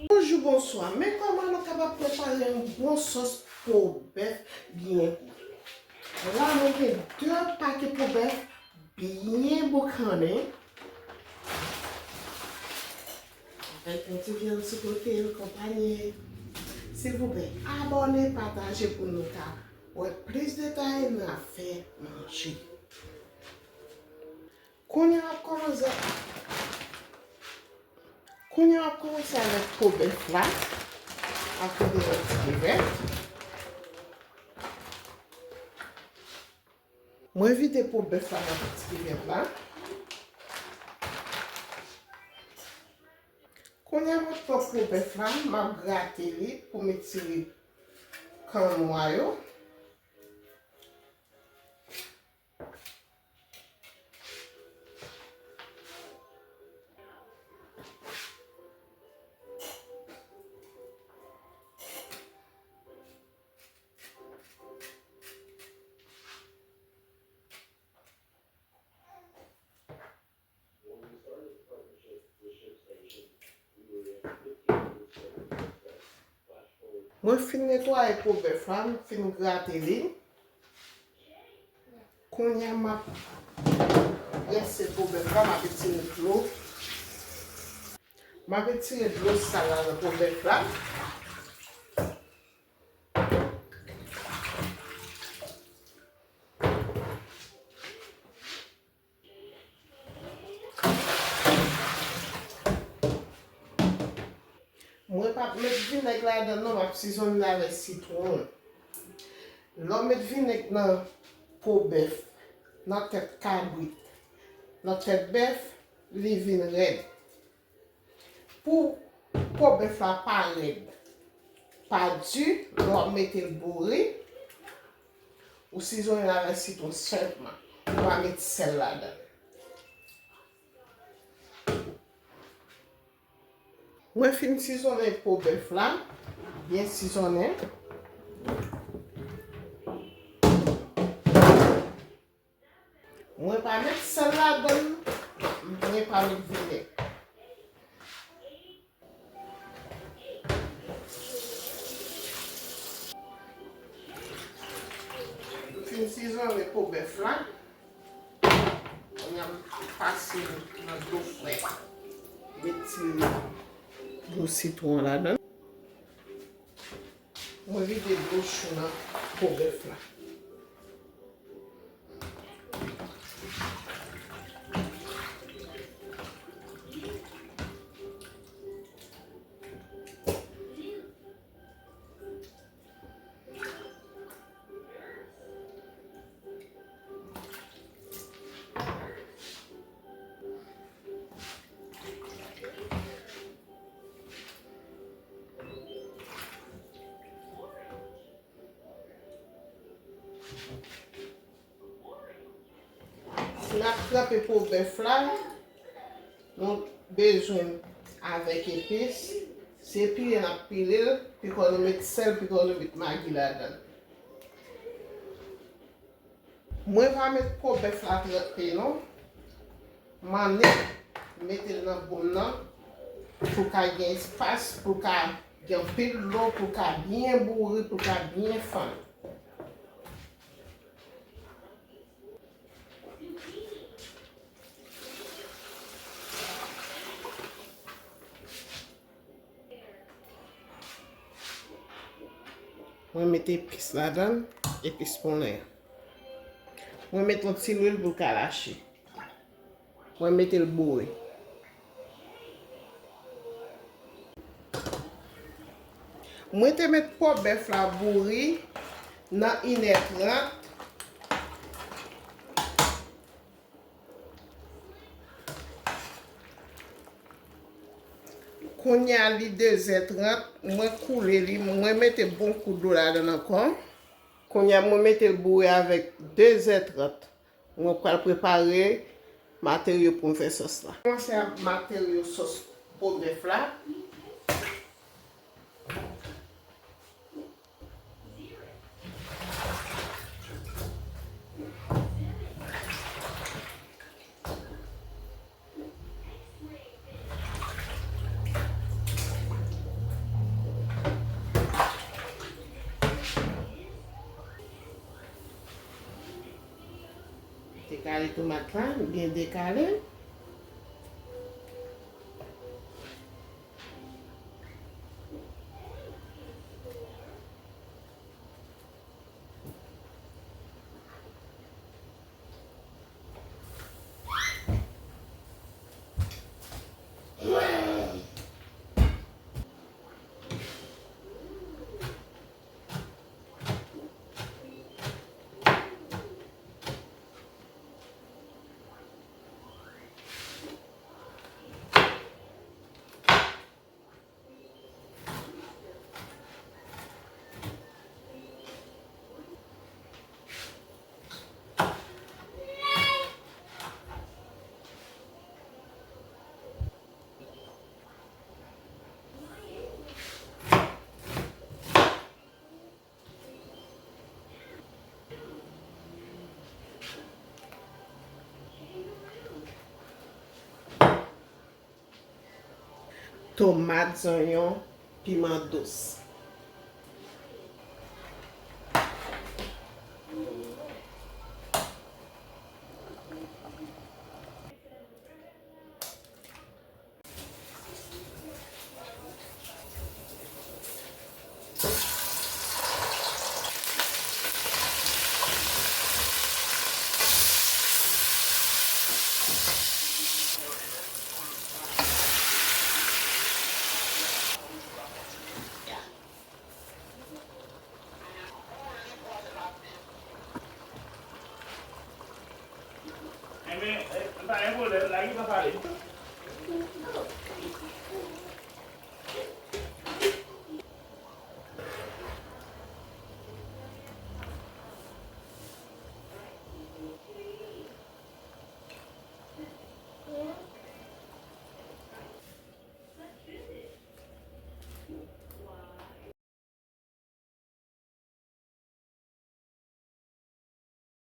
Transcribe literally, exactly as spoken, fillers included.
Bonjou, bonswa. Men kòman nou kapab prepare yon bon sòs po bèf byen gou. La, mwen gen de pake po bèf byen boukannen. Avèk yon ti vyann sou kote l konpanye. Silvouplè, abòne, pataje pou nou ka wè plis detay nan afè manje. Kounye a m ap kòmanse, kounye a m ap kòmanse avèk po bèf la, ak yon ti krevèt. Mwen vide po bèf la nan ti krevèt la. Kounye a mwen pran po bèf la, m ap grate li pou m retire kan nwa yo. Mwen fin netwaye po bèf la, m fin grate li. Kounye a m ap rense po bèf la, m ap retire dlo. M ap retire dlo sal la nan po bèf la. Mwen p ap met vinèg ladan non, m ap sizonnen avèk sitwon. Lè w met vinèg nan po bèf, nan tèt kabrit, nan tèt bèf, li vin rèd. Pou po bèf la pa rèd, pa di, lè w ap mete l boure, ou sizonnen l avèk sitwon sèlman. Ou pa met sèl ladan l. Mwen fin sizonnen po bèf la, byen sizonnen. Mwen pa met sèl ladan l, mwen pa met vinèg. M fin sizonnen po bèf la. Kounye a m pase l nan dlo frèt. Retire dlo sitwon ladan l. Mwen vide dlo chou nan po bèf la. Si n ap tranpe po bèf la, nou bezwen avèk epis. Se pile n ap pile l, piko nou met sèl, piko nou met magi ladan l. Mwen pa met po bèf la tranpe non. M annik mete l nan boul nan pou ka gen espas, pou ka gen anpil dlo, pou ka byen bouri, pou ka byen fann. Mwen met epis ladan l, epis ponnen. Mwen met yon ti lwil pou l ka lache. Mwen mete l bouri. Mwen te met po bèf la bouri nan inè trant. Kounye a li dezè trant, mwen koule li, mwen mete bon kou dlo ladan l ankò. Kounye a mwen mete l boure avèk dezè trant. Mwen pral prepare materyo pou m fè sòs la. Kòmanse ak materyo sòs po bèf la. Tomat la byen dekale. Tomat, zonyon, piman dous.